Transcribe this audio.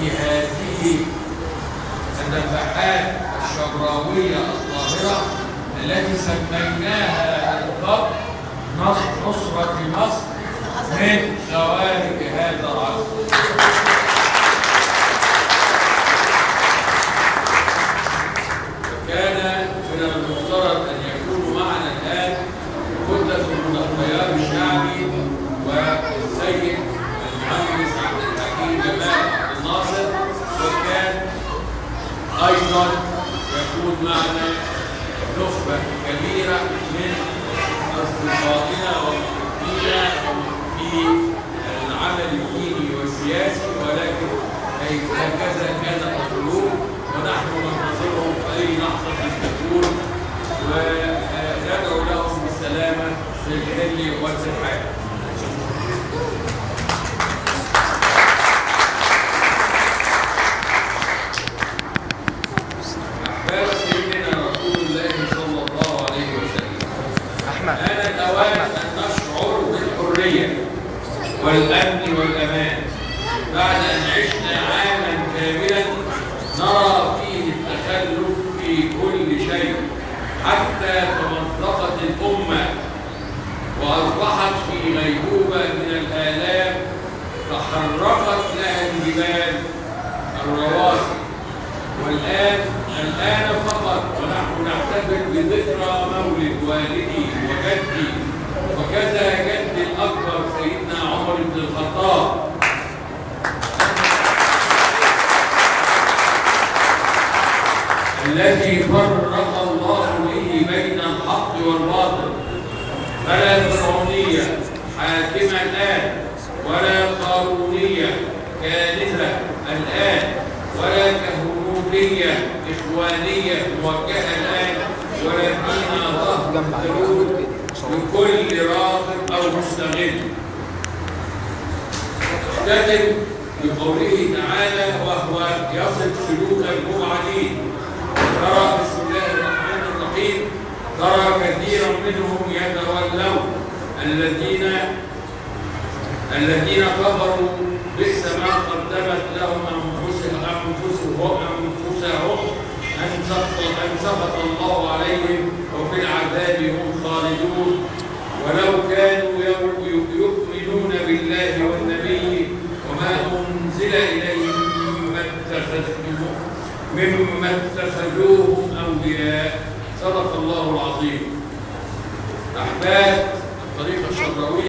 في هذه النفحات الشبراوية الطاهرة التي سميناها الخط نصرة مصر من خوارج هذا العصر. كان من المفترض أن يكون معنا الآن كتلة من التيار الشعبي والسيد المهندس عبد الحكيم جمال عبد الناصر، وكان أيضا يكون معنا نخبة كبيرة من أصدقائنا ومحبينا في العمل الديني والسياسي، ولكن هكذا كان المطلوب ونحن ننتظرهم في أي لحظة تكون وندعو لهم بالسلامة في الحل والسحاب. أحباب سيدنا رسول الله صلى الله عليه وسلم، آن الأوان أن نشعر بالحرية والأمن والأمان بعد أن عشنا عاما كاملا نرى فيه التخلف في كل شيء، حتى تمزقت الأمة وأصبحت في غيبوبة من الآلام تحركت لها الجبال الرواسي. الآن فقط ونحن نحتفل بذكرى مولد والدي وجدي وكذا جدي الأكبر سيدنا عمر بن الخطاب الذي فرق الله به بين الحق والباطل، فلا فرعونية حاكمة الآن ولا قارونية كانثة الآن ولا كهنوتية إخوانية موجهة الآن، ولكن ظهر لكل راغب أو مستغل. اختتم بقوله تعالى وهو يصف سلوك المبعدين: ترى بسم الله الرحمن الرحيم ترى كثيرا منهم يتولون الذين كفروا بئس ما قدمت لهم أنفسهم أن سخط الله عليهم وفي العذاب هم خالدون، ولو كانوا يؤمنون بالله والنبي وما أنزل إليهم مما اتخذوهم أولياء. صدق الله العظيم. أحباب الطريقة الشبراوية